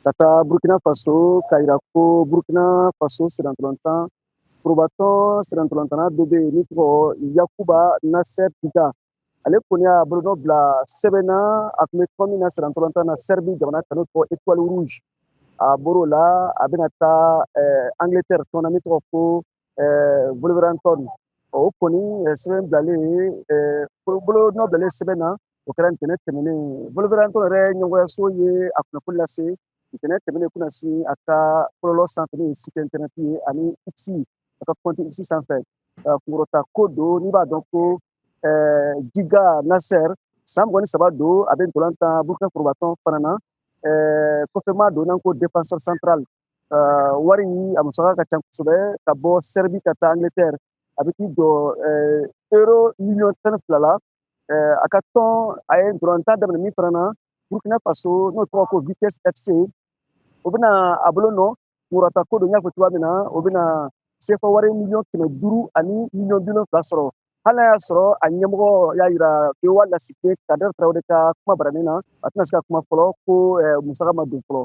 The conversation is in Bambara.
Ka taa Burkina Faso, k'a yira ko Burkina Faso sennantolatan forobatɔn sennantolatanna dɔ bɛ yen min tɔgɔ Yakuba Nasser Djiga. Ale kɔni y'a bolonɔ bila sɛbɛn na. A tun bɛ tɔn min na sennantolatan na Serbie jamana kan, n'o tɔgɔ Étoile Rouge, a bɔr'o la, a bɛna taa Angleterre tɔn na min tɔgɔ ko Wolverhampton. O kɔni sɛbɛn bilalen, bolonɔ bilalen sɛbɛn na, o kɛra ntɛnɛn tɛmɛnen. Wolverhampton yɛrɛ ɲɛmɔgɔyaso ye a kunnafoni lase ntɛnɛn tɛmɛnen kunasini a ka bɔlɔlɔ sanfɛ, n'o ye site internet ye, ani X, a ka compte X sanfɛ. Kunkɔrɔta ko don. N'i b'a dɔn ko Djiga Nasser, san 23 don, a bɛ ntolan tan Burkina forobatɔn fana na, kɔfɛma don n'an ko défenseur central. Wari a musaka ka ca kosɛbɛ. Ka bɔ Serbie ka taa Angleterre, a bɛ t'i jɔ euro miliyɔn 12 la. A ka tɔn, a ye ntolantan daminɛ min fana na Burkina Faso, n'o tɔgɔ ko Vitesse FC, o bɛna a bolo nɔ kunkɔrɔta ko don. N y'a fɔ cogoya min na, o bɛna sefa wari miliyɔn 500 ani miliyɔn 70 sɔrɔ, hali n'a y'a sɔrɔ a ɲɛmɔgɔ y'a yira VOA lasigiden Kader Tarawele ka kuma baranin na, a tɛna se ka kuma fɔlɔ ko musaka ma don fɔlɔ.